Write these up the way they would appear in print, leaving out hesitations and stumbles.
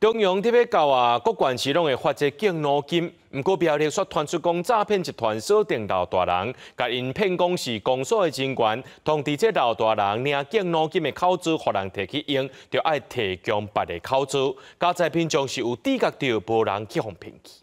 中央特別到啊，各縣市攏會發這敬老金，毋過苗栗卻傳出講詐騙集團鎖定老大人，共𪜶騙講是公所的人員，通知這老大人領敬老金的口座，予人提去用，就愛提供別个口座，加在民眾是有知覺著，無人去予騙去。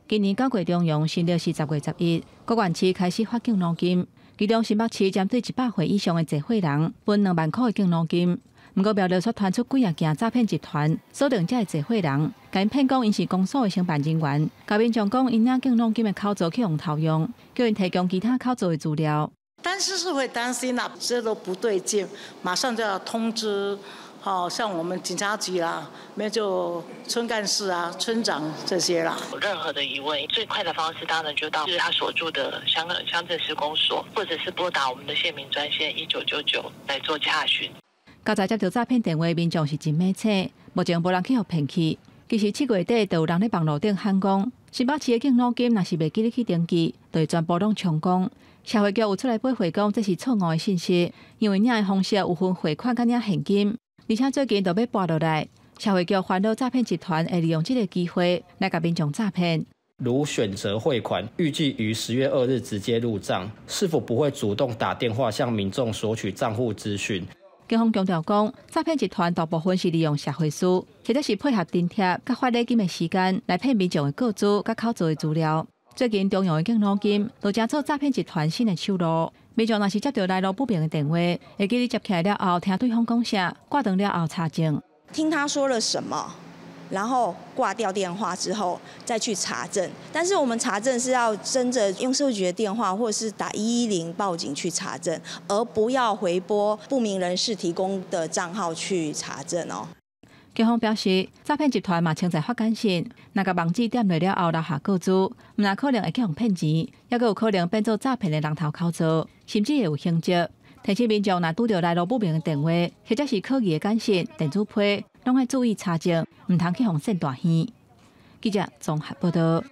今年九月中陽，新曆是10月11，各縣市開始發敬老金，其中新北市針對100歲以上的濟歲人分2萬箍的敬老金。毋過苗栗卻傳出幾仔件詐騙集團鎖定這个濟歲人，共𪜶騙講𪜶是公所的承辦人員，共民眾講𪜶領敬老金的口座去予偷用，叫𪜶提供其他口座的資料。但是是會擔心啦，這都不對勁，馬上就要通知，好像我們警察局啦，沒就村幹事啊、村長這些啦。有任何的疑問，最快的方式當然就到就是他所住的鄉鎮市公所，或者是撥打我們的縣民專線1999來做洽詢。剛才接到詐騙電話，民眾是真猛醒，目前無人去予騙去。其實7月底就有人佇網路頂喊講，新北市的敬老金若是袂記得去登記，就會全部攏充公。社會局有出來回覆講，這是錯誤的信息，因為領的方式有分匯款佮領現金，而且最近就欲撥落來，社會局煩惱詐騙集團會利用這个機會來共民眾詐騙。如選擇匯款，預計於10月2日直接入賬，是否不會主動打電話向民眾索取賬戶資訊？警方強調講，詐騙集團大部分是利用社會事，或者是配合張貼佮發禮金的時間來騙民眾的個資佮口座的資料。最近中央的敬老金都成做詐騙集團新的手路。民眾若是接到來路不明的電話，會記得接起來了後聽對方講啥，掛斷了後查證。聽他說了什麼，然後掛掉電話之後再去查證。但是我們查證是要真的用社會局的電話，或者是打110報警去查證，而不要回撥不明人士提供的賬號去查證哦。警方表示，詐騙集團嘛穿在發簡訊，若共網址點入了後留下個資，毋但可能會去予騙錢，抑閣有可能變做詐騙的人頭口座，甚至會有刑責。提醒民眾，若拄著來路不明的電話，或者是可疑的簡訊、電子批，攏愛注意查證，毋通去予騙大耳。記者綜合報道。